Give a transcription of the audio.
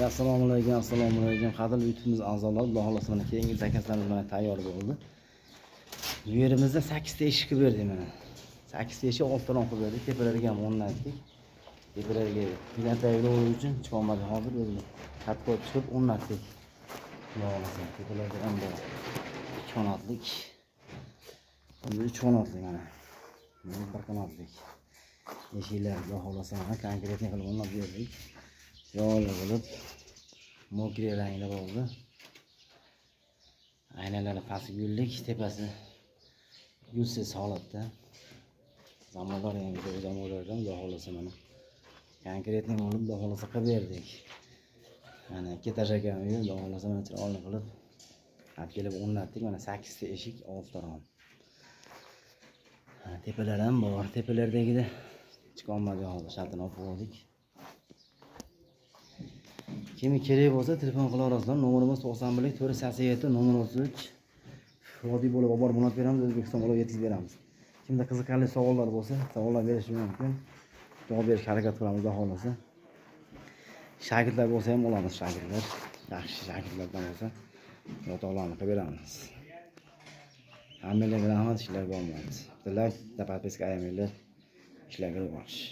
Assalomu alaykum, assalomu alaykum. Qadrli YouTube'imiz a'zolari, Xudo xolasa mana keyingi zakazlarimiz mana tayyor bo'ldi. Bu yerimizda 8 ta eshik qilib berdik mana. 8 ta eshik 6 rom qilib berdik. Tepalarga ham o'rnatdik. Tepalarga planta uchun chiqolmadi hozir o'zimiz. Xat qo'yib chiqib o'rnatdik. Xudo xolasa tepalarga ham bor. 2 qanotlik. Bu 3 qanotli mana. Bu 1 qanotlik. Eshiklar Xudo xolasa mana konkretni qilib o'rnatib berdik. Chiroyli qilib mokri rangda bo'ldi. Aynalari pasti gullik, tepasi gulsiz holatda. Zamonlar ham zo'r zamonlardan Xudo xolasa mana konkretni bo'lib Xudo xolasa qilib berdik. Mana ikki ekan uy, Xudo xolasa mana chiroyli qilib olib kelib o'rnatdik. Mana 8 ta eshik, 6 ta rom. Tepalar ham bor. Tepalardagida chiqolmadi hozir, shartini olib qo'ydik. Kimi kerak bo'lsa telefon qilaverasizlar. Nomerimiz 91 487 033. Vodiy bo'lib olib borib o'rnatib beramiz, O'zbekiston bo'lib yetkazib beramiz. Kimda qiziqarli savollar bo'lsa, savollar berishi mumkin. Javob berishga harakat qilamiz, Xudo xolasa. Shogirdlar bo'lsa ham olamiz, shogirdlar. Yaxshi shogirdlardan bo'lsa, yotoqlarni qilib beramiz. Hammalarga rahmat, ishlar bo'lmadi. Like, podpiska ayamanglar. Ishlarga rivoj.